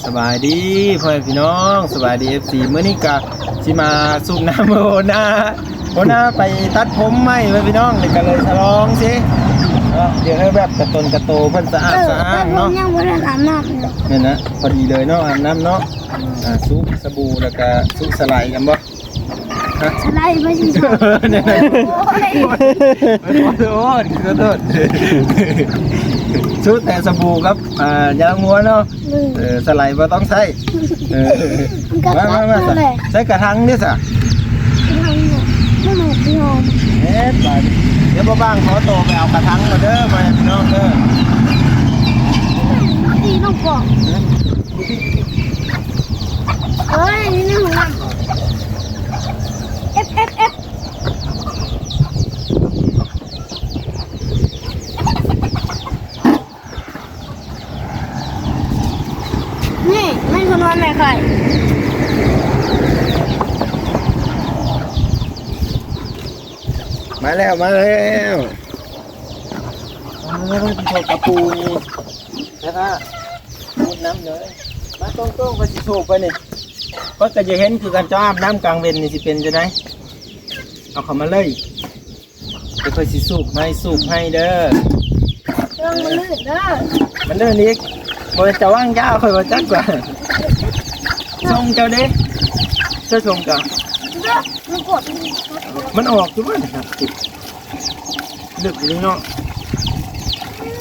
ສະບາຍດີພໍ່ແມ່ພີ່ນ້ອງ ສະບາຍດີ ເອັຟຊີ ມື້ນີ້ກະຊິມາສູບນ້ຳຫົວໜ້າ ຫົວໜ້າໄປຕັດຜົມໃໝ່ ພໍ່ແມ່ພີ່ນ້ອງ ແລ້ວກະເລີຍສະຫຼອງຊິເນາະ ຢາກໃຫ້ແບບກະຕົນກະໂຕເພິ່ນສະອາດສະອ້ານເນາະ ຍັງບໍ່ທັນອາບນ້ຳຢູ່ ແມ່ນນະ ພໍດີເລີຍເນາະ ອາບນ້ຳເນາະ ອ່າ ຊຸສະບູ ແລ້ວກະຊຸສະໄລນຳບໍ່? ສະໄລບໍ່ຊິ ໂອ້ຍ ຂໍໂທດ ຂໍໂທດ ຊຸແຕ່ສະບູກັບ ອ່າ ຢາງຫົວເນາະ ເອີ ສະໄລບໍ່ຕ້ອງໃຊ້ ເອີ ມາ ມາ ມາ ໃສ່ກະຖັງເດ້ສະ ເຮັດບາດ ດຽວບໍ່ບາງຂໍໂຕໄປເອົາກະຖັງມາເດີ ພໍ່ແມ່ພີ່ນ້ອງເດີ ດີນ້ອງບອກ ເອີຍ ນີ້ໜຶ່ງ ເອັບ ເອັບ ເອັບ ນີ້ ມັນຄືນອນແມ່ໄຂ່ ມາແລ້ວ ມາແລ້ວ ເອີ ທີ່ເຂົາກະປູນີ້ ແລ້ວກະມຸດນ້ຳເລີຍ ມາຕົງໆ ຂ້ອຍຊິໂຊກໄປນີ້ ຂ້ອຍກະຢາກເຫັນຄືກັນ ເຈົ້າອາບນ້ຳກາງເວັນນີ້ຊິເປັນຈັ່ງໃດ ເອົາເຂົ້າມາເລີຍ ດຽວຂ້ອຍຊິສູບໃຫ້ ສູບໃຫ້ເດີ ເບິ່ງມັນລື່ນເດີ ມັນລື່ນອີກ ບໍ່ແມ່ນເຈົ້າວາງຢາ ຂ້ອອຍວ່າຈັກວ່າ ຊົງເຈົ້າເດ້ ເຈົ້າຊົງເຈົ້າ ເດີ ມັນກວດ ມັນອອກຢູ່ບໍ່ນີ້ ເລິກຢູ່ນີ້ເນາະ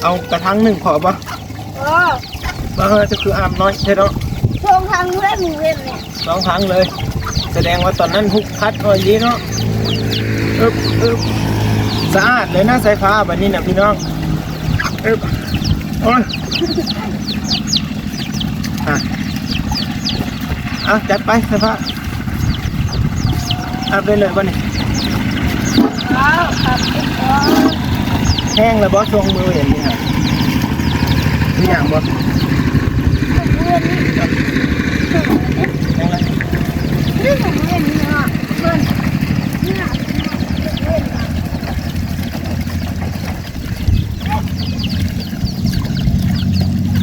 ເອົາກະຖັງໜຶ່ງພໍບໍ່? ເອີ ເອີ ຈະຄືອາບນ້ອຍແທ້ເນາະ ສອງຖັງເລີຍມື້ເວັນນີ້ ສອງຖັງເລີຍ ສະແດງວ່າຕອນນັ້ນຮຸກຄັກໜ້ອຍເດເນາະ ອຶບ ອຶບ ສະອາດເລີຍນະ ສາຍຟ້າບາດນີ້ນະພີ່ນ້ອງ ອຶບ ໂອ້ຍ ອ່ະ ເອົາ ຈັດໄປ ສາຍຟ້າ ອາບໄດ້ເລີຍບໍ່ນີ້? ແຫ້ງແລ້ວບໍ່ ຊ່ວງມື້ເຫັນນີ້ຫັ້ນ ມີຫຍັງບໍ່?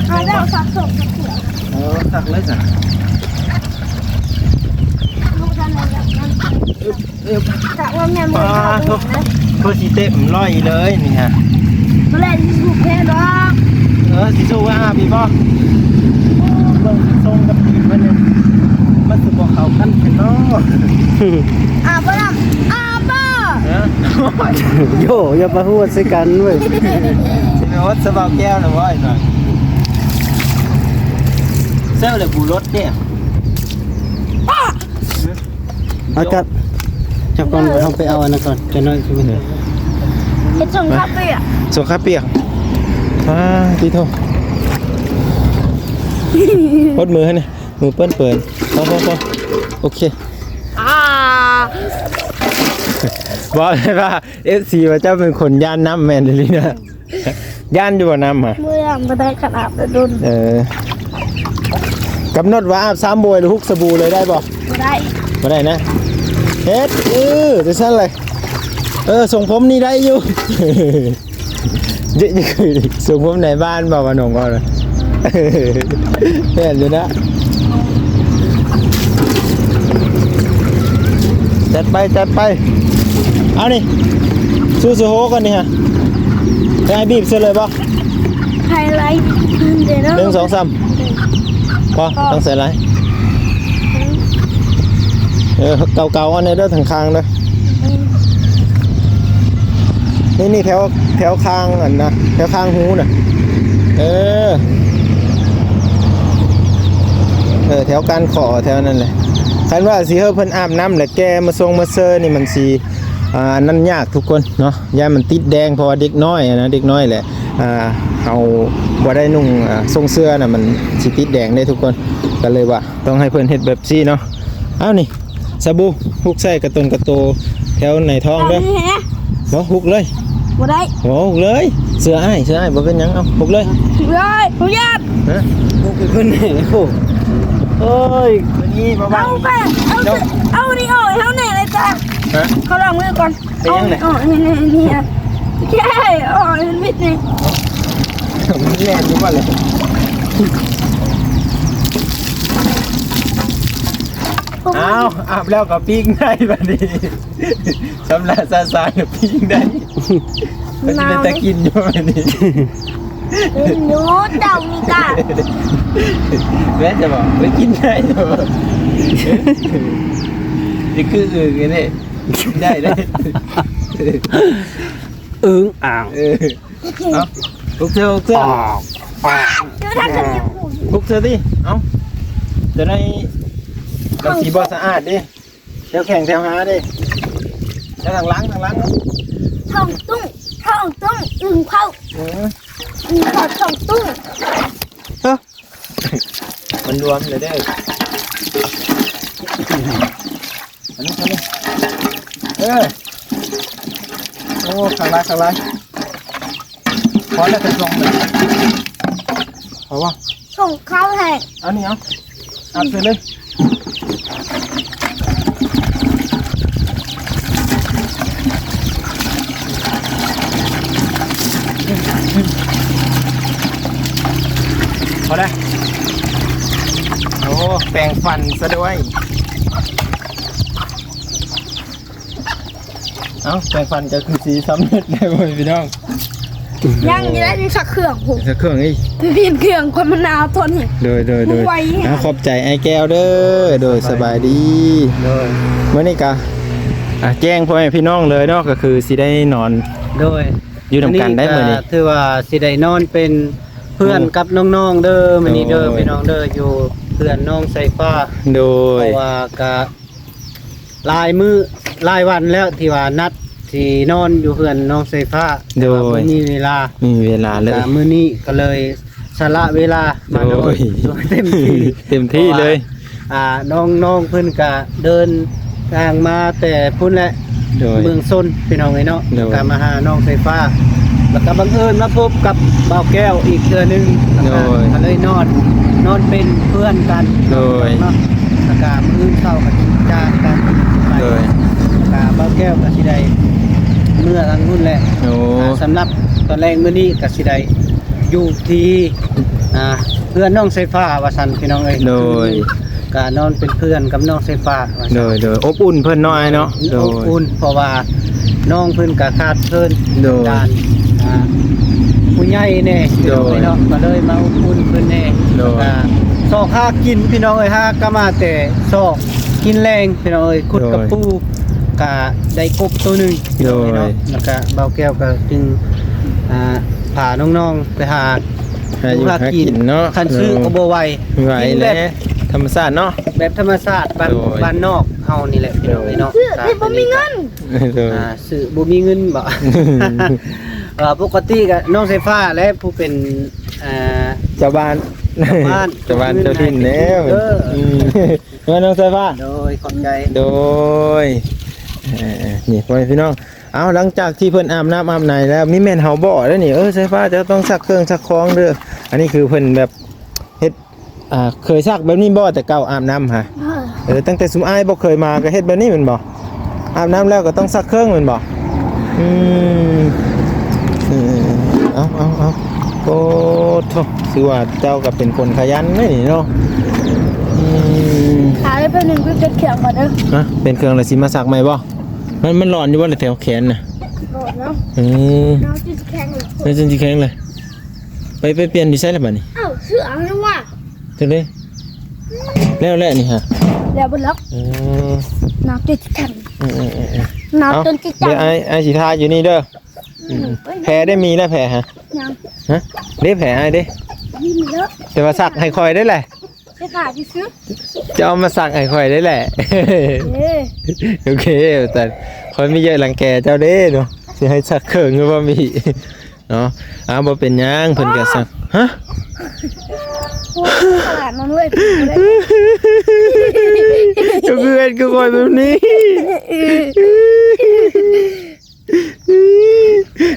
ເອົາແລ້ວ ສັກສົບສັກເສືອ ເອີ ສັກເລີຍຊະ ລູກທ່ານແມ່ນແບບນັ້ນ ອຶບ ອຶບ ກະວ່າແມ່ນບໍ່ໄດ້ເຂົ້າໄປເຫັນນະ ໂຕຊິເຕັມຮ້ອຍເລີຍນີ້ຮະ ບໍ່ແລ່ນຢູ່ແທ້ດອກ ເອີ ຊິສູ້ວ່າອາບອີກບໍ່? ເບິ່ງຊົງກັບຕີນມັນນີ້ ມັນຊິບໍ່ເຂົ້າກັນແທ້ເນາະ ອາບບໍ່ລະ? ອາບບໍ່? ຮະ? ໂຢ ຢ່າມາຫົວໃສ່ກັນເວີຍ ຊິໄປຫົດໃສ່ບ່າວແກ້ວນະບໍ່ອີກໜ້ອຍ ເຊວແລ້ວກູລົດເດ້ ເອົາຈັບ ຈັບກ່ອນ ເຮົາໄປເອົາອັນນັ້ນກ່ອນ ຈັກໜ້ອຍຊິເຮັດ ເຮັດສົງຄາເປຍ ສົງຄາເປຍ ອາ ຕິໂທ ປົດມືໃຫ້ແດ່ ມືເປິ້ນໆ ພໍໆ ໂອເຄ ອາ ບອກເລີຍວ່າ ເອັຟຊີ ວ່າເຈົ້າເປັນຄົນຢ້ານນ້ຳແມ່ນອີ່ຫຼີນະ ຢ້ານຢູ່ບໍ່ນ້ຳຫະ? ບໍ່ຢ້ານ ບໍ່ໄດ້ ຄັນອາບແຕ່ດົນ ເອີ ກຳນົດວ່າອາບສາມໂບຍ ຫຼື ຮຸກສະບູເລີຍໄດ້ບໍ່? ບໍ່ໄດ້ ບໍ່ໄດ້ນະ ເຮັດ ເອີ ຈັ່ງຊັ້ນແຫຼະ ເອີ ຊົງຜົມນີ້ໄດ້ຢູ່ ເອີ ຊົງຜົມນາຍບ້ານບໍ່ ວ່າໜອງກໍ ແມ່ນຢູ່ນະ ຈັດໄປ ຈັດໄປ ເອົານີ້ ສູ້ໆ ໂຮກ່ອນນີ້ຮະ ໃຫ້ອ້າຍບີບໃສ່ເລີຍບໍ່? ໄຮໄລ ໜຶ່ງ ສອງ ສາມ ພໍ ຕ້ອງໃສ່ຫຼາຍ ເອີ ເກົາໆ ອັນນີ້ເດີ ທາງຂ້າງເດີ ນີ້ໆ ແຖວ ແຖວຂ້າງອັນນະ ແຖວຂ້າງຫູນະ ເອີ ເອີ ແຖວການຂໍ ແຖວນັ້ນແຫຼະ ຄັນວ່າຊິໃຫ້ເພິ່ນອາບນ້ຳ ແລ້ວແກ່ມາຊົງມາເຊີນີ້ ມັນຊິ ອ່າ ອັນນັ້ນຍາກທຸກຄົນເນາະ ຢ້ານມັນຕິດແດງ ເພາະວ່າເດັກນ້ອຍນະ ເດັກນ້ອຍແຫຼະ ອ່າ ເຮົາບໍ່ໄດ້ນຸ່ງ ອ່າ ຊົງເສື້ອນະ ມັນຊິຕິດແດງເດ້ທຸກຄົນ ກໍເລີຍວ່າຕ້ອງໃຫ້ເພິ່ນເຮັດແບບຊີ້ເນາະ ເອົານີ້ ສະບູ ຮຸກໃສ່ກະຕົນກະໂຕແຖວໃນທ້ອງເດີ ເອົານີ້ແຮະ ບໍ່ ຮຸກເລີຍ ບໍ່ໄດ້ ບໍ່ ຮຸກເລີຍ ເສື້ອອ້າຍ ເສື້ອອ້າຍ ບໍ່ເປັນຫຍັງ ເອົາ ຮຸກເລີຍ ເລີຍ ບໍ່ຢາກ ຮະ ຮຸກເປັນເພິ່ນແດ່ ໂອ້ ໂອ້ຍ ນີ້ບໍ່ວ່າ ເອົາໄປ ເອົາ ເອົານີ້ອອກໃຫ້ເຮົາແດ່ເລີຍຈ້າ ຮະ ຂໍລ້າງມືກ່ອນ ເປັນຫຍັງແຫຼະ ເອົາ ນີ້ ນີ້ ນີ້ ນີ້ ໂອ້ຍ ມັນມິດນີ້ ມັນແລ່ນຢູ່ບໍ່ແຫຼະ ເ ອ້າວ ອາບແລ້ວກໍປີ້ງໄດ້ບັດນີ້ ຊຳລະສະສາງກໍປີ້ງໄດ້ ມັນຊິເປັນຕາກິນຢູ່ບັດນີ້ ເປັນຢູ່ ເຈົ້ານີ້ກະ ແມ່ນຈະບອກໄປກິນໄດ້ບໍ່ ນີ້ຄືອຶ່ງນີ້ ກິນໄດ້ເດ້ ອຶ່ງອ່າງ ເອີ ເອົາ ລຸກເຊີ ລຸກເຊີ ອາ ອາ ລຸກເຊີຕິ ເອົາ ຈະໄດ້ ມັນຊິບໍ່ສະອາດເດ້ ແຖວແຂ້ງແຖວຫາເດ້ ແຖວທາງຫຼັງ ທາງຫຼັງ ທ້ອງຕຸ້ງ ທ້ອງຕຸ້ງ ອຶ່ງເຜົາ ເອີ ອຶ່ງເຜົາທ້ອງຕຸ້ງ ຮະ ມັນລວມແລ້ວເດີ ອັນນີ້ ອັນນີ້ ເອີ ໂອ້ ຄັກຫຼາຍ ຄັກຫຼາຍ ພໍແລ້ວ ຈະສົ່ງເລີຍ ພໍບໍ່? ສົ່ງເຂົ້າໃຫ້ ເອົານີ້ ເອົາ ອັດໃສ່ເລີຍ ພໍແລ້ວ ໂອ້ ແປງຟັນຊະດ້ວຍ. ເອົ້າ ແປງຟັນກໍຄືຊິສຳເລັດແລ້ວພີ່ນ້ອງ ຍັງຢູ່ໄດ້ ຍັງຊັກເຄື່ອງພຸ້ນ ຊັກເຄື່ອງອີກ ປ່ຽນເຄື່ອງ ຄວາມມັນໜາວຕົວນີ້ ໂດຍ ໂດຍ ໂດຍ ໄວ ເອົາ ຂອບໃຈອ້າຍແກ້ວເດີ ໂດຍ ສະບາຍດີ ໂດຍ ມື້ນີ້ກະ ອ່າ ແຈ້ງພໍ່ແມ່ພີ່ນ້ອງເລີຍເນາະ ກໍຄືຊິໄດ້ນອນ ໂດຍ ຢູ່ນຳກັນໄດ້ມື້ນີ້ ຖືວ່າຊິໄດ້ນອນເປັນເພື່ອນ ໂອ້ ກັບນ້ອງໆເດີ ມື້ນີ້ເດີ ໂດຍ ພີ່ນ້ອງເດີ ຢູ່ເຮືອນນ້ອງສາຍຟ້າ ໂດຍ ເພາະວ່າກະ ຫຼາຍມື້ຫຼາຍວັນແລ້ວທີ່ວ່ານັດຊິນອນຢູ່ເຮືອນນ້ອງສາຍຟ້າ ໂດຍ ແຕ່ວ່າບໍ່ມີເວລາ ມີເວລາເລີຍ ກະມື້ນີ້ກໍເລີຍສະຫຼະເວລາມານອນ ໂດຍ ໂດຍເຕັມທີ່ ເຕັມທີ່ເລີຍ ເພາະວ່າ ອ່າ ນ້ອງໆເພິ່ນກະເດີນທາງມາແຕ່ພຸ້ນແຫຼະ ໂດຍ ເມືອງຊົນ ພີ່ນ້ອງເອີຍເນາະ ໂດຍ ກະມາຫານ້ອງສາຍຟ້າ ແລ້ວກະບັງເອີນມາພົບກັບບ່າວແກ້ວອີກເທື່ອໜຶ່ງ ແລ້ວກະ ໂດຍ ກະເລີຍນອນ ນອນເປັນເພື່ອນກັນ ໂດຍ ເນາະ ແລ້ວກະມື້ອື່ນເຊົ້າກໍຈຶ່ງຈາກກັນໄປ ໂດຍ ແລ້ວກະບ່າວແກ້ວກໍຊິໄດ້ເມືອທາງພຸ້ນແຫຼະ ໂອ້ ອ່າ ສຳລັບຕອນແລງມື້ນີ້ກໍຊິໄດ້ຢູ່ທີ່ ອ່າ ເຮືອນນ້ອງສາຍຟ້າວ່າຊັ້ນ ພີ່ນ້ອງເອີຍ ໂດຍ ກະນອນເປັນເພື່ອນກັບນ້ອງສາຍຟ້າວ່າຊັ້ນ ໂດຍ ໂດຍ ອົບອຸ່ນເພິ່ນເນາະ ອ້າຍເນາະ ໂດຍ ອົບອຸ່ນ ເພາະວ່ານ້ອງເພິ່ນກະຂາດເຂີນ ໂດຍ ການ ອ່າ ຜູ້ໃຫຍ່ແດ່ ໂດຍ ເນາະ ກໍເລີຍມາອົບອຸ່ນເພິ່ນແດ່ ໂດຍ ແລ້ວກະຊອກຫາກິນ ພີ່ນ້ອງເອີຍ ຫາກໍມາແຕ່ຊອກກິນແລງ ພີ່ນ້ອງເອີຍ ຂຸດກະປູ ໂດຍ ກະໄດ້ກົບໂຕໜຶ່ງ ໂດຍ ເນາະ ແລ້ວກະບ່າວແກ້ວກໍຈຶ່ງ ອ່າ ພານ້ອງໆໄປຫາ ຫາຢູ່ຫາກິນເນາະ ຄັນຊື້ກໍບໍ່ໄຫວ ບໍ່ໄຫວແຫຼະ ກິນແບບທຳມະຊາດເນາະ ແບບທຳມະຊາດບ້ານ ໂດຍ ບ້ານນອກເຮົານີ້ແຫຼະ ພີ່ນ້ອງເອີຍເນາະ ຊື້ທີ່ບໍ່ມີເງິນ ໂດຍ ອ່າ ຊື້ບໍ່ມີເງິນບໍ ເອີ ປົກກະຕິກະນ້ອງສາຍຟ້າແຫຼະຜູ້ເປັນ ອ່າ ເຈົ້າບ້ານ ເຈົ້າບ້ານ ເຈົ້າບ້ານເຈົ້າຖິ່ນແລ້ວ ເອີ ອືມ ແມ່ນນ້ອງສາຍຟ້າ ໂດຍ ຂອບໃຈ ໂດຍ ເອີ ນີ້ພໍ່ແມ່ພີ່ນ້ອງ ເອົາ ຫຼັງຈາກທີ່ເພິ່ນອາບນ້ຳອາບໃນແລ້ວ ມີແມ່ນເຮົາບໍ່ເດ້ນີ້ ເອີ ສາຍຟ້າເຈົ້າຕ້ອງຊັກເຄື່ອງຊັກຂອງເດີ ອັນນີ້ຄືເພິ່ນແບບເຮັດ ອ່າ ເຄີຍຊັກແບບນີ້ບໍ່ ແຕ່ເກົ່າອາບນ້ຳຫະ ເອີ ຕັ້ງແຕ່ຊຸມອ້າຍບໍ່ເຄີຍມາກໍເຮັດແບບນີ້ແມ່ນບໍ່ ອາບນ້ຳແລ້ວກໍຕ້ອງຊັກເຄື່ອງແມ່ນບໍ່ ອືມ ເອີ ເອົາ ເອົາ ເອົາ ໂອ້ໂທ້ ຖືວ່າເຈົ້າກໍເປັນຄົນຂະຫຍັນເດ້ນີ້ເນາະ ອືມ ຖ້າໄດ້ເພິ່ນໜຶ່ງ ໄປປ່ຽນເຄື່ອງກ່ອນເດີ ຮະ ປ່ຽນເຄື່ອງແລ້ວຊິມາຊັກໃໝ່ບໍ່ ມັນ ມັນຮ້ອນຢູ່ບໍ່ແຖວແຂນນະ ຮ້ອນເນາະ ເອີ ໜາວຈົນຊິແຂງເລີຍ ໜາວຈົນຊິແຂງເລີຍ ໄປ ໄປປ່ຽນຢູ່ໃສລະບາດນີ້ ເອົ້າ ເສື້ອເຮົາວ່າ ຈັ່ງໃດ ແລ້ວແຫຼະນີ້ຫະ ແລ້ວເບິດແລ້ວ ເອີ ໜາວຈົນຊິແຂງ ເອີ ເອີ ເອີ ເອີ ໜາວ ເອົ້າ ຈົນຊິແຂງ ດຽວອ້າຍ ອ້າຍຊິທາຢູ່ນີ້ເດີ ອືມ ແຜໄດ້ມີແລ້ວແຜຫະ ຍັງ ຮະ ເດ້ແຜອ້າຍເດ້ ມີແລ້ວ ແຕ່ວ່າຊັກໃຫ້ຂ້ອຍໄດ້ແຫຼະ ໄປຂາຍຊື່ໆ ຈະເອົາມາຊັກໃຫ້ຂ້ອຍໄດ້ແຫຼະ ເອີ ໂອເຄ ແຕ່ຂ້ອຍມີເຢີະລັງແກເຈົ້າເດ້ເນາະ ຊິໃຫ້ຊັກເຄິ່ງຫຼືບໍ່ມີເນາະ ອ້າວ ບໍ່ເປັນຫຍັງ ເພິ່ນກໍຊັກ ຮະ ໂອ້ຍ ຂະໜາດນັ້ນເວີຍ ເຈົ້າຄືເຮັດກັບຂ້ອຍແບບນີ້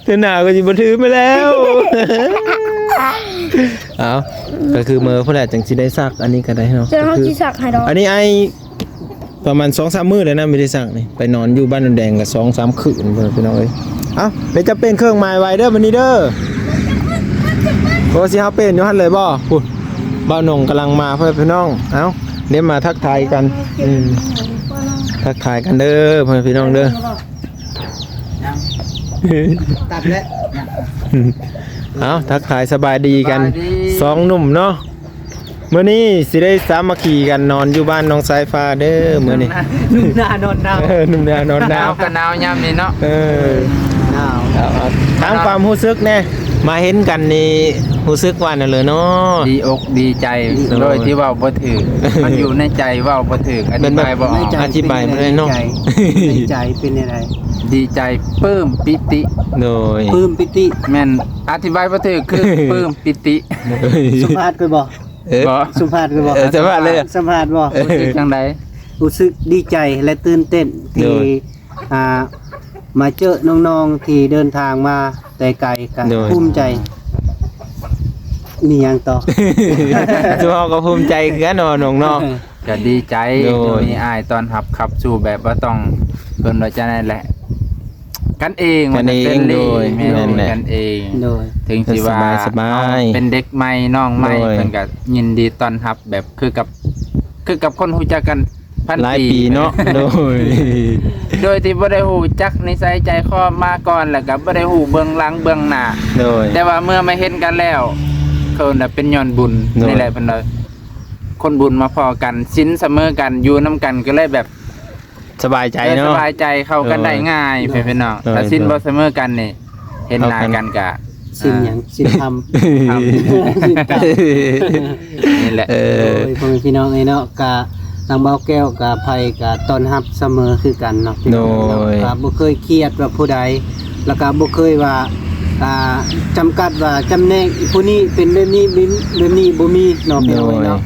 ເທື່ອໜ້າກໍຊິບໍ່ຖືມາແລ້ວ ເອົ້າ ກໍຄືເມີພຸ້ນແຫຼະ ຈັ່ງຊິໄດ້ຊັກ ອັນນີ້ກໍໄດ້ເນາະ ເຈົ້າເຮົາຊິຊັກໃຫ້ດອກ ອັນນີ້ອ້າຍ ປະມານສອງສາມມື້ແລ້ວນະ ບໍ່ໄດ້ຊັກນີ້ ໄປນອນຢູ່ບ້ານໂນນແດງກໍສອງສາມຄືນພຸ້ນ ພີ່ນ້ອງເອີຍ ເອົ້າ ດຽວຈະປ່ຽນເຄື່ອງໝາຍໄວ້ເດີ ມື້ນີ້ເດີ ໂອ້ ຊິຫາປ່ຽນຢູ່ຫັ້ນເລີຍບໍ່ ພຸ້ນ ບ່າວໜົງກຳລັງມາ ພໍ່ແມ່ພີ່ນ້ອງ ເອົ້າ ດຽວມາທັກທາຍກັນ ອືມ ທັກທາຍກັນເດີພໍ່ແມ່ພີ່ນ້ອງເດີ. ຕັດແລ້ວ ເອົາ ທັກທາຍສະບາຍດີກັນ ສະບາຍດີ ສອງໜຸ່ມເນາະ. ມື້ນີ້ຊິໄດ້ສາມັກຄີກັນນອນຢູ່ບ້ານນ້ອງສາຍຟ້າເດີມື້ນີ້. ໜຸ່ມນານອນໜາວ ເອີ ໜຸ່ມນານອນໜາວ ໜາວກໍໜາວຍາມນີ້ເນາະ. ເອີ ໜາວ ເອົາ ເອົາ ຖາມຄວາມຮູ້ສຶກແດ່ ມາເຫັນກັນນີ້ຮູ້ສຶກວ່າແນວໃດເນາະ? ດີອົກດີໃຈ ໂດຍ ໂດຍທີ່ເວົ້າບໍ່ຖືກ ມັນຢູ່ໃນໃຈເວົ້າບໍ່ຖືກ ອະທິບາຍບໍ່ອອກ ອະທິບາຍບໍ່ໄດ້ເນາະ. ໃນໃຈເປັນຈັ່ງໃດ? ດີໃຈ ປຶ້ມປີຕິ ໂດຍ ປຶ້ມປີຕິ ແມ່ນ ອະທິບາຍບໍ່ຖືກ ຄື ປຶ້ມປີຕິ. ໂດຍ ສຳພາດຂ້ອຍບໍ່? ເອີ ບໍ່ ສຳພາດຂ້ອຍບໍ່? ເອີ ສຳພາດເລີຍ ສຳພາດບໍ່? ເອີ ຮູ້ສຶກຈັ່ງໃດ? ຮູ້ສຶກດີໃຈ ແລະ ຕື່ນເຕັ້ນທີ່ ໂດຍ ອ່າ ມາເຈີນ້ອງໆທີ່ເດີນທາງມາແຕ່ໄກ ກະ ໂດຍ ພູມໃຈ. ມີຫຍັງຕໍ່? ເຮົາກໍພູມໃຈຄືກັນເນາະນ້ອງເນາະ. ກະດີໃຈ ໂດຍ ທີ່ມີອ້າຍຕ້ອນຮັບຂັບສູ່ແບບບໍ່ຕ້ອງ ເພິ່ນວ່າຈັ່ງໃດແຫຼະ ກັນເອງ ກັນເອງ ວ່າຊັ້ນ ເຟຣນລີ ໂດຍ ແມ່ນ ແມ່ນແຫຼະ ກັນເອງ ໂດຍ ເຖິງຊິວ່າ ສະບາຍ ເຮົາເປັນເດັກໃໝ່ນ້ອງໃໝ່ ໂດຍ ເພິ່ນກໍຍິນດີຕ້ອນຮັບແບບຄືກັບ ຄືກັບຄົນຮູ້ຈັກກັນພັນປີ ຫຼາຍປີເນາະ. ໂດຍ ໂດຍທີ່ບໍ່ໄດ້ຮູ້ຈັກນິໄສໃຈຄໍມາກ່ອນ ແລ້ວກໍບໍ່ໄດ້ຮູ້ເບື້ອງຫຼັງເບື້ອງໜ້າ ໂດຍ ແຕ່ວ່າເມື່ອມາເຫັນກັນແລ້ວ ເຂົາວ່າເປັນຍ້ອນບຸນ ໂດຍ ນີ້ແຫຼະ ເພິ່ນວ່າ ຄົນບຸນມາພໍ້ກັນ ສິນສະເໝີກັນ ຢູ່ນຳກັນກໍເລີຍແບບ ສະບາຍໃຈເນາະ ເອີ ສະບາຍໃຈ ເຂົ້າກັນໄດ້ງ່າຍ ໂດຍ ພີ່ນ້ອງ ໂດຍ ຖ້າສິນ ໂດຍ ບໍ່ສະເໝີກັນນີ້ ເຫັນໜ້າກັນກະ ສິນຫຍັງ ອ່າ ສິນທຳ ທຳ ສິນທຳ ນີ້ແຫຼະ ເອີ ໂດຍ ພໍ່ແມ່ພີ່ນ້ອງເອີຍເນາະ ກະທາງບ່າວແກ້ວກະໃຜກະຕ້ອນຮັບສະເໝີຄືກັນເນາະ ພີ່ນ້ອງເນາະ ໂດຍ ກະບໍ່ເຄີຍຄຽດວ່າຜູ້ໃດ ແລ້ວກະບໍ່ເຄີຍວ່າ ອ່າ ຈຳກັດວ່າຈຳແນກຜູ້ນີ້ເປັນແບບນີ້ ແບບນີ້ບໍ່ມີເນາະ ພີ່ນ້ອງເອີຍເນາະ ໂດຍ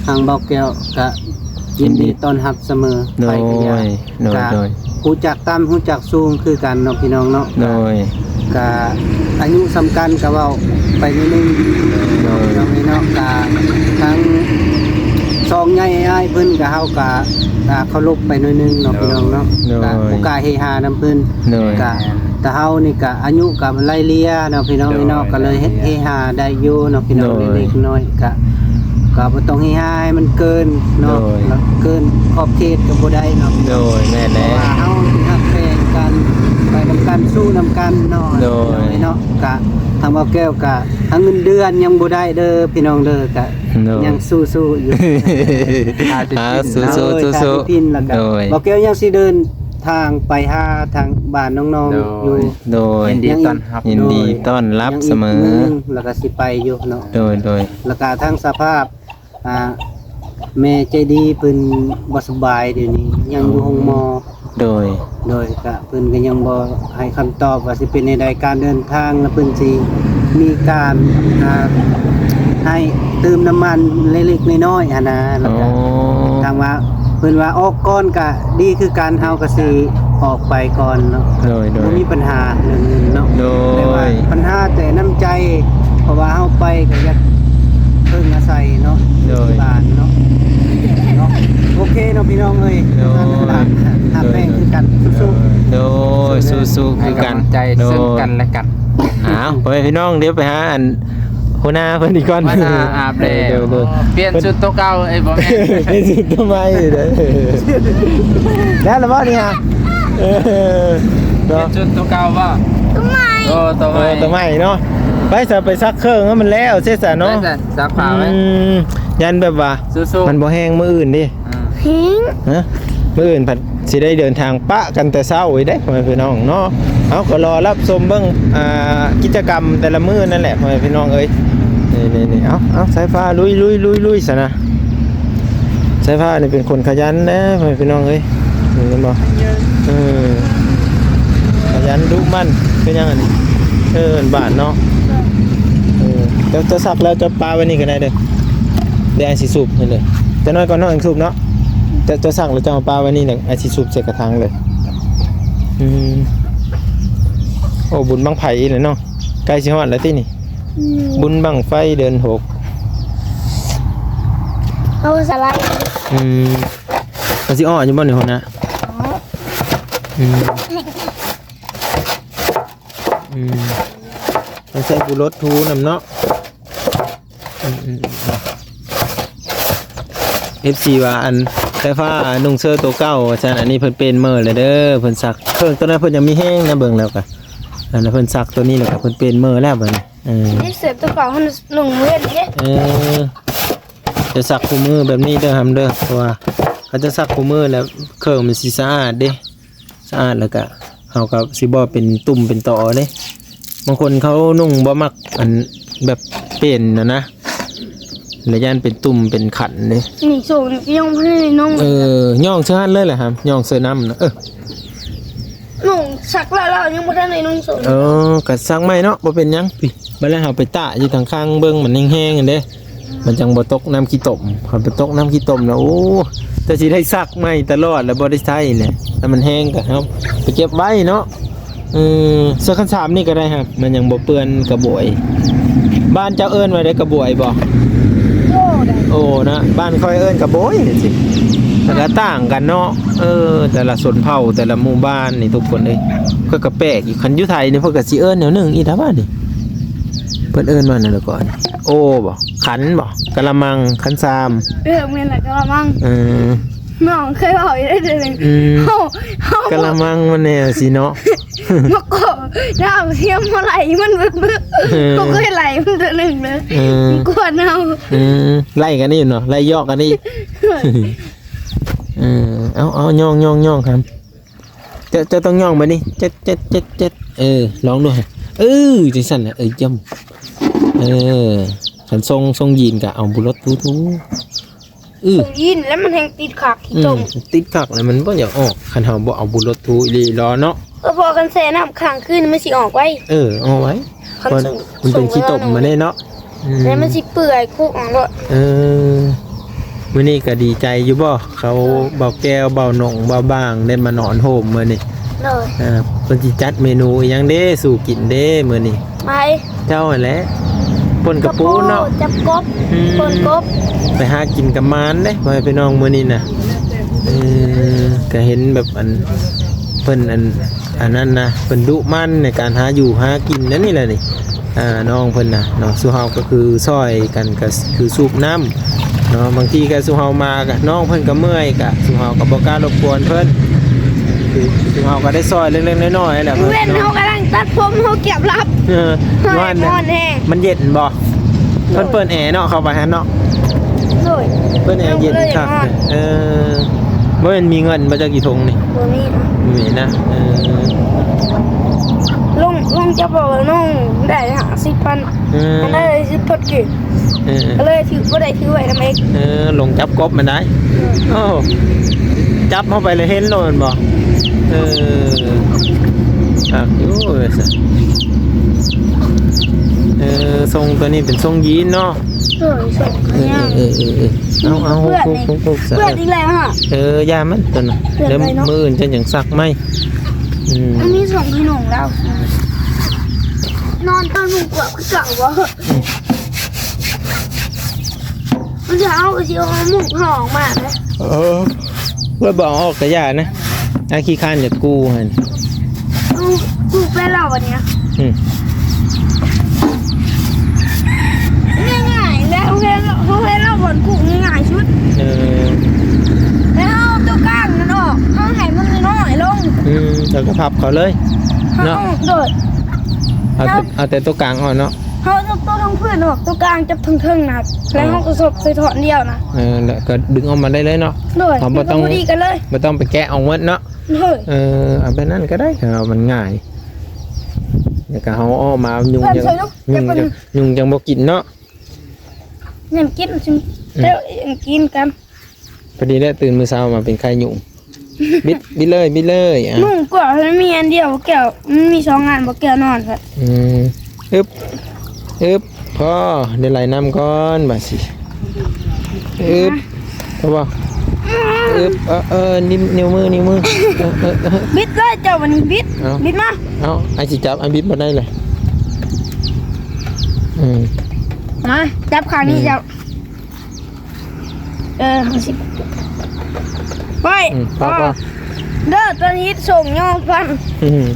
ທາງບ່າວແກ້ວກະ ຍິນດີ ຍິນດີຕ້ອນຮັບສະເໝີ ໂດຍ ໃຜກໍຢ່າ ໂດຍ ກະ ໂດຍ ຮູ້ຈັກຕ່ຳຮູ້ຈັກສູງຄືກັນເນາະ ພີ່ນ້ອງເນາະ ໂດຍ ກະອາຍຸສ່ຳກັນກະເວົ້າໄປໜ້ອຍໜຶ່ງ ໂດຍ ພີ່ນ້ອງເນາະ ກະທັງສອງໃຫຍ່ອ້າຍເພິ່ນກະ ເຮົາກະ ກະເຄົາລົບໄປໜ້ອຍໜຶ່ງເນາະ ໂດຍ ພີ່ນ້ອງເນາະ ໂດຍ ກະບໍ່ກ້າເຮຮານຳເພິ່ນ ໂດຍ ກະ ແຕ່ເຮົານີ້ກະອາຍຸກະໄລ່ເລ່ຍເນາະ ພີ່ນ້ອງເອີຍເນາະ ໂດຍ ກະເລີຍເຮ ເຮຮາໄດ້ຢູ່ເນາະ ພີ່ນ້ອງ ໂດຍ ເລັກໆນ້ອຍໆ ກະ ກະບໍ່ຕ້ອງເຮຮາໃຫ້ມັນເກີນເນາະ ໂດຍ ແລ້ວເກີນຂອບເຂດກໍບໍ່ໄດ້ເນາະ ໂດຍ ແມ່ນແລ້ວ ເພາະວ່າເຮົາຊິຮັກແພງກັນ ໄປນຳກັນ ສູ້ນຳກັນເນາະ ໂດຍ ພີ່ນ້ອງເອີຍເນາະ ກະທາງບ່າວແກ້ວກະ ທາງເງິນເດືອນຍັງບໍ່ໄດ້ເດີ ພີ່ນ້ອງເດີ ກະ ໂດຍ ຍັງສູ້ໆຢູ່ ອ່າ ສູ້ໆ ໂດຍ ສູ້ໆ ໂດຍ ບ່າວແກ້ວຍັງຊິເດີນ ທາງໄປຫາທາງບ້ານນ້ອງໆ ໂດຍ ຢູ່ ໂດຍ ຍິນດີຕ້ອນຮັບ ຍິນດີຕ້ອນຮັບສະເໝີ ໂດຍ ຍັງອີກມື້ໜຶ່ງ ແລ້ວກໍຊິໄປຢູ່ເນາະ ໂດຍ ໂດຍ ແລ້ວກໍທາງສະພາບ ອ່າ ແມ່ໃຈດີເພິ່ນບໍ່ສະບາຍ ດຽວນີ້ຍັງຢູ່ໂຮງໝໍ ໂດຍ ໂດຍ ກະເພິ່ນກໍຍັງບໍ່ໃຫ້ຄຳຕອບວ່າຊິເປັນແນວໃດ ການເດີນທາງ ແລ້ວເພິ່ນຊິມີການ ອ່າ ໃຫ້ ຕື່ມນ້ຳມັນເລັກໆນ້ອຍໆຫັ້ນນະ ແລ້ວກໍ ອໍ ທາງວ່າເພິ່ນວ່າອອກກ່ອນກະດີຄືກັນ ເຮົາກະຊິອອກໄປກ່ອນເນາະ ໂດຍໆ ບໍ່ມີປັນຫາເລື່ອງເງິນເນາະ ໂດຍ ແຕ່ວ່າປັນຫາແຕ່ນ້ຳໃຈ ເພາະວ່າເຮົາໄປກະຢາກເພິ່ງອາໄສເນາະ ໂດຍ ທີ່ບ້ານເນາະ ເນາະ ໂອເຄເນາະ ພີ່ນ້ອງເອີຍ ໂດຍ ຮັກແພງຄືກັນ ສູ້ໆ ໂດຍ ສູ້ໆຄືກັນ ໃຫ້ກຳລັງໃຈ ໂດຍ ເຊິ່ງກັນແລະກັນ ອ້າວ ພໍ່ແມ່ພີ່ນ້ອງ ດຽວໄປຫາອັນ ຫົວໜ້າເພິ່ນອີກກ່ອນ ຫົວໜ້າອາບແລ້ວ ໂດຍໆ ປ່ຽນຊຸດໂຕເກົ່າ ເອີຍ ບໍ່ແມ່ນ ປ່ຽນຊຸດໂຕໃໝ່ເດີ ແລ້ວລະບໍ່ນີ້ຮະ ເອີ ປ່ຽນຊຸດໂຕເກົ່າບໍ່ ໂຕໃໝ່ ໂອ້ ໂຕໃໝ່ ເອີ ໂຕໃໝ່ເນາະ ໄປຊະ ໄປຊັກເຄື່ອງໃຫ້ມັນແລ້ວເສຍຊະເນາະ ໄປຊະ ຊັກຜ້າໄວ້ ອືມ ຢ້ານແບບວ່າ ສູ້ໆ ມັນບໍ່ແຫ້ງມື້ອື່ນເດ້ ອືມ ແຮງ ຮະ ມື້ອື່ນພັດ ຊິໄດ້ເດີນທາງປະກັນແຕ່ເຊົ້າອີກເດ້ ພໍ່ແມ່ພີ່ນ້ອງເນາະ ເຮົາກໍລໍຮັບຊົມເບິ່ງ ອ່າ ກິດຈະກຳແຕ່ລະມື້ນັ້ນແຫຼະ ພໍ່ແມ່ພີ່ນ້ອງເອີຍ ນີ້ໆໆ ເອົາ ເອົາ ສາຍຟ້າລຸຍໆໆໆຊະນະ ສາຍຟ້ານີ້ເປັນຄົນຂະຫຍັນເດ້ ພໍ່ແມ່ພີ່ນ້ອງເອີຍ ເຫັນບໍ່ ເອີ ຂະຫຍັນດຸໝັ່ນ ເປັນຫຍັງອັນນີ້ ເອີ ບາດເນາະ ເອີ ເຈົ້າ ເຈົ້າຊັກແລ້ວເຈົ້າປະໄວ້ນີ້ກໍໄດ້ເດີ ດຽວອ້າຍຊິສູບໃຫ້ເດີ ຈັກໜ້ອຍກ່ອນເນາະ ອ້າຍສູບເນາະ ເຈົ້າ ເຈົ້າຊັກແລ້ວເຈົ້າເອົາປະໄວ້ນີ້ແຫຼະ ອ້າຍຊິສູບໃສ່ກະຖາງເລີຍ ອືມ ໂອ້ ບຸນບັ້ງໄຟອີກແລ້ວເນາະ ໃກ້ຊິຮອດແລ້ວຕິນີ້ ອືມ ບຸນບັ້ງໄຟເດືອນຫົກ ເອົາສະໄລ ອືມ ມັນຊິອອກຢູ່ບໍ່ນີ້ ຫົວໜ້າ ອອກ ອືມ ອືມ ຕ້ອງໃຊ້ຜູ້ລົດຖູນຳເນາະ ອືມໆ ເອັຟຊີ ວ່າອັນໄຟຟ້ານຸ່ງເຊີໂຕເກົ່າວ່າຊັ້ນ. ອັນນີ້ເພິ່ນປ່ຽນເມີແລ້ວເດີ ເພິ່ນສັກເຄື່ອງໂຕນັ້ນ ເພິ່ນຍັງມີແຮງນະ ເບິ່ງແລ້ວກະ ອັນນັ້ນເພິ່ນສັກໂຕນີ້ແລ້ວກະ ເພິ່ນປ່ຽນເມີແລ້ວບັດນີ້. ເອີ ເຮັດເສື້ອໂຕເກົ່າຫັ້ນນຸ່ງເວັນເດ້. ເອີ ຈະສັກຄູ່ມື້ແບບນີ້ເດີຫຳເດີ ເພາະວ່າເຂົາຈະສັກຄູ່ມື້ແລ້ວ ເຄື່ອງມັນຊິສະອາດເດ້ ສະອາດ ແລ້ວກະເຮົາກະຊິບໍ່ເປັນຕຸ່ມເປັນຕໍເດ້. ບາງຄົນເຂົານຸ່ງບໍ່ມັກອັນແບບເປັນນະນະ ແລ້ວຢ້ານເປັນຕຸ່ມເປັນຂັນເດ້. ນີ້ໂຊນຍັງບໍ່ທັນໄດ້ນຸ່ງ. ເອີ ຍ່ອງເຊີຫັ້ນເລີຍແຫຼະຫຳ ຍ່ອງເຊີນ້ຳນະ. ເອີ ນຸ່ງສັກແລ້ວ ແລ້ວຍັງບໍ່ທັນໄດ້ນຸ່ງໂຊນ. ເອີ ກະສັກໃໝ່ເນາະ ບໍ່ເປັນຫຍັງ. ບັດແລ້ວເຮົາໄປຕາກຢູ່ທາງຂ້າງເບິ່ງ ມັນແຫ້ງໆຫັ້ນເດ້ ມັນຈັ່ງບໍ່ຕົກນ້ຳຂີ້ຕົມ. ຄັນໄປຕົກນ້ຳຂີ້ຕົມແລ້ວ ໂອ້ ແຕ່ຊິໄດ້ຊັກໃໝ່ຕະຫຼອດ ແລ້ວບໍ່ໄດ້ໃຊ້ແຫຼະ. ຖ້າມັນແຫ້ງກໍເຮົາໄປເກັບໄວ້ເນາະ. ເອີ ເສື້ອຄັນສາມນີ້ກໍໄດ້ຮັບ ມັນຍັງບໍ່ເປື້ອນກະບວຍ. ບ້ານເຈົ້າເອີ້ນວ່າໄດ້ກະບວຍບໍ່? ໂອ້ ນະ ບ້ານຂ້ອຍເອີ້ນກະບວຍຈັ່ງຊີ້ ແຕ່ກະຕ່າງກັນເນາະ. ເອີ ແຕ່ລະຊົນເຜົ່າ ແຕ່ລະໝູ່ບ້ານນີ້ທຸກຄົນເອີຍ ເພິ່ນກະແປກຢູ່. ຄັນຢູ່ໄທນີ້ເພິ່ນກະຊິເອີ້ນແນວໜຶ່ງອີກແລ້ວບາດນີ້. ເພິ່ນເອີ້ນວ່າແນວໃດກ່ອນ? ໂອບໍ່? ຂັນບໍ່? ກະລະມັງ ຂັນສາມ. ເອີ ແມ່ນລະ ກະລະມັງ. ເອີ ນ້ອງເຄີຍເວົ້າຢູ່ເດ້ເທື່ອໜຶ່ງ. ອືມ ເຮົາ ເຮົາ ກະລະມັງມັນແນວຊີ້ເນາະ. ມາກໍ ດາວທຽມມາໄລ່ມັນເບິ່ງ. ເອີ ເຮົາເຄີຍໄລ່ມັນເທື່ອໜຶ່ງເດີ. ເອີ ມັນກວນເຮົາ. ອືມ ໄລ່ກັນນີ້ເນາະ ໄລ່ຢອກກັນນີ້. ເອີ ເອົາ ເອົາ ຍ່ອງ ຍ່ອງ ຍ່ອງ ຄັນ ເຈົ້າ ເຈົ້າຕ້ອງຍ່ອງບາດນີ້ ເຈັດ ເຈັດ ເຈັດ ເຈັດ ເອີ ລອງດູ. ເອີ ຈັ່ງຊັ້ນແຫຼະ ເອີ ຢ້ຳ. ເອີ ຄັນຊົງ ຊົງຢີນກະເອົາບຸລົດຖູໆ. ອື ຊົງຢີນແລ້ວມັນແຮ່ງຕິດຄັກ ອື ຂີ້ຕົມ ຕິດຄັກແລ້ວມັນບໍ່ຢາກອອກ ຄັນເຮົາບໍ່ເອົາບຸລົດຖູອີ່ຫຼີລໍເນາະ. ເອີ ເພາະຄັນແຊ່ນ້ຳຄ້າງຄືນມັນຊິອອກໄວ. ເອີ ອອກໄວ ຄັນ ມັນ ຊົງ ມັນເປັນຂີ້ຕົມ ຊົງແລ້ວເນາະ ມາເດ້ເນາະ. ອືມ ແລ້ວມັນຊິເປື່ອຍຄຸກອອກໂລດ. ເອີ ມື້ນີ້ກະດີໃຈຢູ່ບໍ່? ເຂົາ ໂດຍ ບ່າວແກ້ວ ບ່າວໜົງ ບ່າວບາງ ໄດ້ມານອນໂຮມມື້ນີ້. ໂດຍ ເອີ ເພິ່ນຊິຈັດເມນູອີ່ຫຍັງເດ້ສູ່ກິນເດ້ມື້ນີ້? ໄປ ເຈົ້າຫັ້ນແຫຼະ ປົ່ນກະປູເນາະ ກະປູ ຈັບກົບ ອືມ ປົ່ນກົບ ໄປຫາກິນກັບໝານເດ້ ພໍ່ແມ່ພີ່ນ້ອງ ມື້ນີ້ນະ. ເອີ ກະເຫັນແບບອັນ ເພິ່ນອັນ ອັນນັ້ນນະ ເພິ່ນດຸໝັ່ນໃນການຫາຢູ່ຫາກິນ ອັນນີ້ແຫຼະນີ້ ອ່າ ນ້ອງເພິ່ນນະເນາະ. ສູ່ເຮົາກໍຄືຊ່ອຍກັນ ກໍຄືສູບນ້ຳເນາະ. ບາງທີກໍສູ່ເຮົາມາກໍ ນ້ອງເພິ່ນກໍເມື່ອຍ ກໍສູ່ເຮົາກໍບໍ່ກ້າລົບກວນເພິ່ນ. ຄືສູ່ເຮົາກໍໄດ້ຊ່ອຍເລັກໆນ້ອຍໆແຫຼະ. ເວັນເຮົາກຳລັງຕັດຜົມ ເຮົາກຽບຫຼັບ. ເອີ ເອີຍ ຮ້ອນແຮງ ມັນເຢັນບໍ່? ໂດຍ ເພິ່ນເປີດແອເນາະ ເຂົ້າໄປຫັ້ນເນາະ. ໂດຍ ເປີດແອເຢັນຄັກ. ເອີ ບໍ່ແມ່ນມີເງິນບໍ່ຈັກຢູ່ຖົງນີ້? ບໍ່ມີນະ ບໍ່ມີນະ. ເອີ ລົງ ລົງຈັບເອົານ້ອງໄດ້ຫ້າສິບພັນ. ເອີ ມັນໄດ້ສິບພັນກີບ. ເອີ ກໍເລີຍຖື ບໍ່ໄດ້ຖືໄວ້ນຳເອງ. ເອີ ລົງຈັບກົບມັນໄດ້. ເອີ ໂອ້ ຈັບເຂົ້າໄປແລ້ວເຫັນໂລດແມ່ນບໍ່? ເອີ ຄັກຢູ່ວ່າຊັ້ນ. ເອີ ຊົງໂຕນີ້ເປັນຊົງຢີນເນາະ. ໂດຍ ສົກ ເອີ ເອີ ເອີ ເອີ ເອີ ເອົາ ເອົາ ເພື່ອນ ຫົກ ຫົກ ຫົກ ເພື່ອນອີກແລ້ວຮະ. ເອີ ຢ່າມັນຕົວນັ້ນ ເພື່ອນ ແລ້ວ ໄປເນາະ ມື້ອື່ນຈັ່ງສັກໃໝ່. ອືມ ມັນມີສອງພີ່ນ້ອງແລ້ວ ນອນຕອນໜຶ່ງກວ່າຄືເກົ່າບໍ່? ອືມ ມື້ເຊົ້າກໍຊິເອົາມຸ້ງເຮົາອອກມາເດ້. ເອີ ເພິ່ນບໍ່ເອົາອອກກະຢ່ານະ. ອ້າຍຂີ້ຄ້ານຈະກູ້ຫັ້ນ. ກູ ກູໄປເລົ່າອັນນີ້ນະ. ອືມ ງ່າຍໆ ແລ້ວເຮົາເຮັດ ເຮົາເຮັດເຮົາບ່ອນກູ້ງ່າຍສຸດ. ເອີ ແລ້ວເຮົາເອົາຕົວກາງນັ້ນອອກ ເຮົາໃຫ້ມັນນ້ອຍລົງ. ອືມ ແລ້ວກໍພັບເຂົາເລີຍເນາະ. ໂດຍ ເອົາແຕ່ ເອົາແຕ່ຕົວກາງອອກເນາະ. ເຮົາເອົາຕົວທັງພື້ນອອກ ຕົວກາງຈັບເທິງໆນະ ແລ້ວເຮົາກໍສົບໃສ່ທ່ອນດຽວນະ. ເອີ ແລ້ວກໍດຶງອອກມາໄດ້ເລີຍເນາະ. ໂດຍ ເຮົາບໍ່ຕ້ອງ ມັນກໍພໍດີກັນເລີຍ ບໍ່ຕ້ອງໄປແກະອອກໝົດເນາະ. ເອີ ເອົາແບບນັ້ນກໍໄດ້ ເອົາມັນງ່າຍ. ແລ້ວກໍເຮົາເອົາອອກມາ ຍຸງ ເພິ່ນ ຍັງ ໃສ່ລູກ ຍຸງ ເພິ່ນ ຍັງ ຍັງບໍ່ກິນເນາະ. ຍັງກິນ ອືມ ແລ້ວຍັງກິນກັນ. ພໍດີແຫຼະ ຕື່ນມື້ເຊົ້າມາເປັນໄຂ້ຍຸງ. ບິດ ບິດເລີຍ ບິດເລີຍ ອ່ະ ນຸ່ງກວ່າ ມັນມີອັນດຽວ ແກ້ວ ມັນມີສອງອັນ ບໍ່ແກ້ວນອນ. ອືມ ອຶບ ອຶບ ພໍ ໄດ້ໄລ່ນ້ຳກ່ອນ ບາດຊິ ອຶບ ພໍບໍ່? ອືມ ອຶບ ເອີ ເອີ ນິ້ວ ນິ້ວມື ນິ້ວມື ເອີ ເອີ ເອີ ບິດເລີຍເຈົ້າ ບັດນີ້ບິດ ເອົາ ບິດມາ ເອົາ ອ້າຍຊິຈັບ ອ້າຍບິດບໍ່ໄດ້ເລີຍ. ອືມ ມາ ຈັບຂ້າງນີ້ ອືມ ເຈົ້າ. ເອີ ເຮົາຊິ ໄປ ອືມ ພໍ ພໍ ພໍ ເດີ ຕອນນີ້ສົ່ງຍອງຟັນ. ອືມ ເ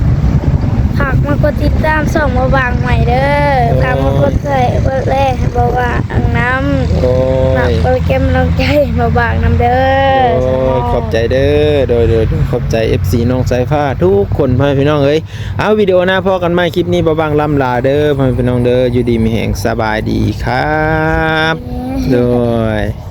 ຝາກມາກົດຕິດຕາມຊ່ອງບ່າວບາງໃໝ່ເດີ. ໂດຍ ຝາກມາກົດໄລກົດແຊໃຫ້ບ່າວບາງນຳ. ໂດຍ ຝາກເປັນກຳລັງໃຈໃຫ້ບ່າວບາງນຳເດີ. ໂດຍ ສາທຸ ຂອບໃຈເດີ. ໂດຍ ໂດຍ ໂດຍ ຂອບໃຈເອັຟຊີນ້ອງສາຍຟ້າທຸກຄົນ ພໍ່ແມ່ພີ່ນ້ອງເອີຍ. ເອົາ ວິດີໂອໜ້າພໍ້ກັນໃໝ່. ຄລິບນີ້ບ່າວບາງລ່ຳລາເດີ ພໍ່ແມ່ພີ່ນ້ອງເດີ. ຢູ່ດີມີແຮງ ສະບາຍດີຄັບ. ໂດຍ.